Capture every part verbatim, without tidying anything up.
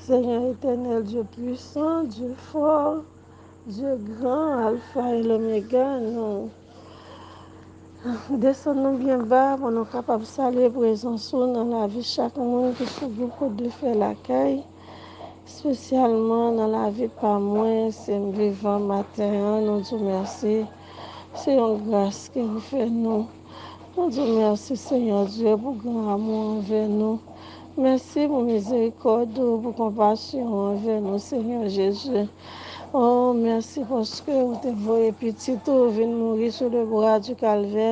Seigneur éternel, Dieu puissant, Dieu fort, Dieu grand, Alpha et l'Oméga, nou desann nou byen ba pou nou kapab salye prezans ou nan lavi chak moun ki sou gwoup Kout de Fè lakay, espesyalman nan lavi pa mwen, se m vivan maten an, nou di w mèsi. Se yon gras ke ou fè nou. Nou di w mèsi, Senyè Dye, pou gran amou anvè nou. Mèsi pou mizerikòd ou, pou konpasyon ou anvè nou, Senyè Jezi. Oh, mèsi paske ou te voye pitit ou vin mouri sou le bwa di Kalvè.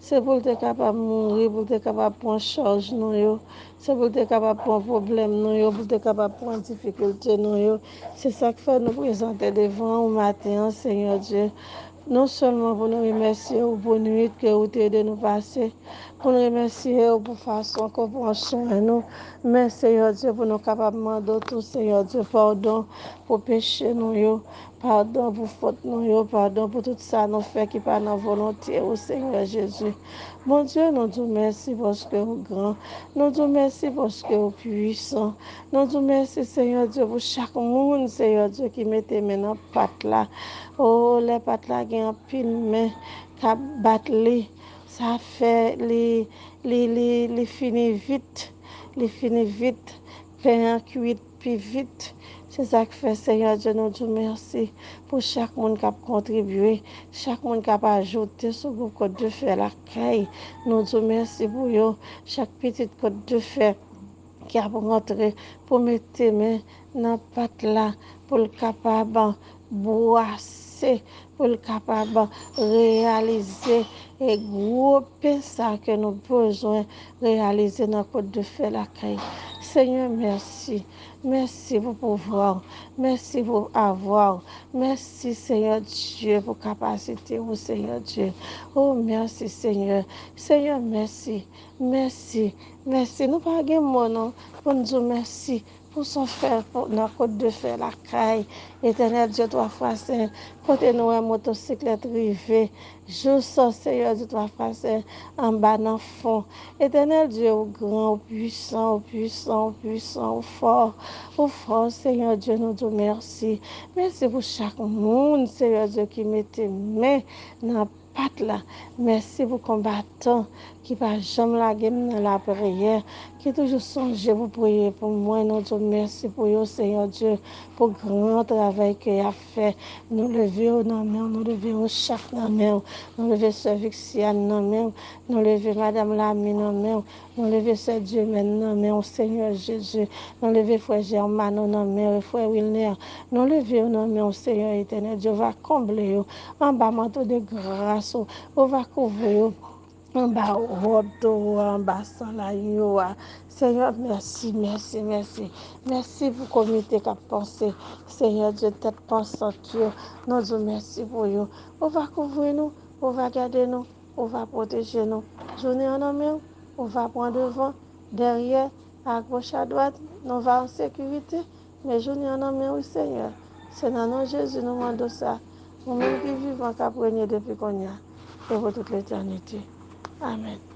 Se pou l te kapab mouri, pou l te kapab pran chaj nou yo. Se pou l te kapab pran pwoblèm nou yo, pou l te kapab pran difikilte nou yo. Se sa k fè nou prezante devan ou maten an, Senyè Dye. Non sèlman pou nou remèsye ou pou nwit ke ou te ede nou pase, pou nou remèsye ou pou fason ke ou pran swen nou, men, Senyè Dye, pou nou kapab mande w tou, Senyè Dye, padon pou peche nou yo, padon pou fòt nou yo, padon pou tout sa nou fè ki pa nan volonte ou, Senyè Jezi. Bondye, nou di w mèsi paske ou gran. Nou di w mèsi paske ou pwisan. Nou di w mèsi, Senyè Dye, pou chak moun, Senyè Dye, ki mete men nan pat la. Oh, lè pat la gen anpil men k ap bat li, sa fè li, li, li, li fini vit. Li fini vit. Pen an kwit pi vit. Se sa k fè, Senyè Dye, nou di w mèsi pou chak moun k ap kontribye, chak moun k ap ajoute sou gwoup Kout de Fè lakay. Nou di w mèsi pou yo, chak pitit Kout de Fè ki ap rantre pou mete men nan pat la, pou l kapab bwase, pou l kapab reyalize e gwo pen sa ke nou bezwen reyalize nan Kout de Fè lakay. Senyè, mèsi. Mèsi pou pouvwa w. Mèsi pou avwa w. Mèsi, Senyè Dye, pou kapasite w, Senyè Dye. Oh, mèsi, Senyè. Senyè, mèsi. Mèsi. Mèsi. Nou pa gen mo non pou n di w mèsi pou sa w fè pou, nan Kout de Fè lakay. Etènèl Dye twa fwa sen, kote nou wè motosiklèt rive, jous, Senyè Dye twa fwa sen, anba nan fon. Etènèl Dye, ou gran, ou pwisan, ou pwisan, ou pwisan, ou fò, ou fò, Senyè Dye, nou di w mèsi. Mèsi pou chak moun, Senyè Dye, ki mete men nan pat la. Mèsi pou konbatan ki pa janm lage m nan lapriyè, ki toujou sonje pou priye pou mwen. Nou di w mèsi pou yo, Senyè Dye, pou gran travay ke y ap fè. Nou leve yo nan men w, nou leve yo chak nan men w. Nou leve sè Vixiane nan men w, nou leve madanm Lami nan men w. Nou leve sè Dieumaine nan men w, Senyè Jezi. Nou leve frè Germano nan men w, e frè Wilner. Nou leve yo nan men w, Senyè Etènèl Dye. Ou va konble yo anba manto de gras ou. Ou va kouvri yo anba wòb towo a, anba san layanm yo a. Senyè, mèsi, mèsi, mèsi. Mèsi pou komite k ap panse. Senyè Dye, tèt pansant yo, nou di w mèsi pou yo. Ou va kouvri nou, ou va gade nou, ou va pwoteje nou. Jounen an nan men w, ou va pran devan, dèyè, agoch, adwat, nou va an sekirite. Men jounen an nan men w, wi, Senyè. Se nan non Jezi nou mande w sa. Ou menm ki vivan, k ap renye depi kounye a e pou tout letènite. Amèn.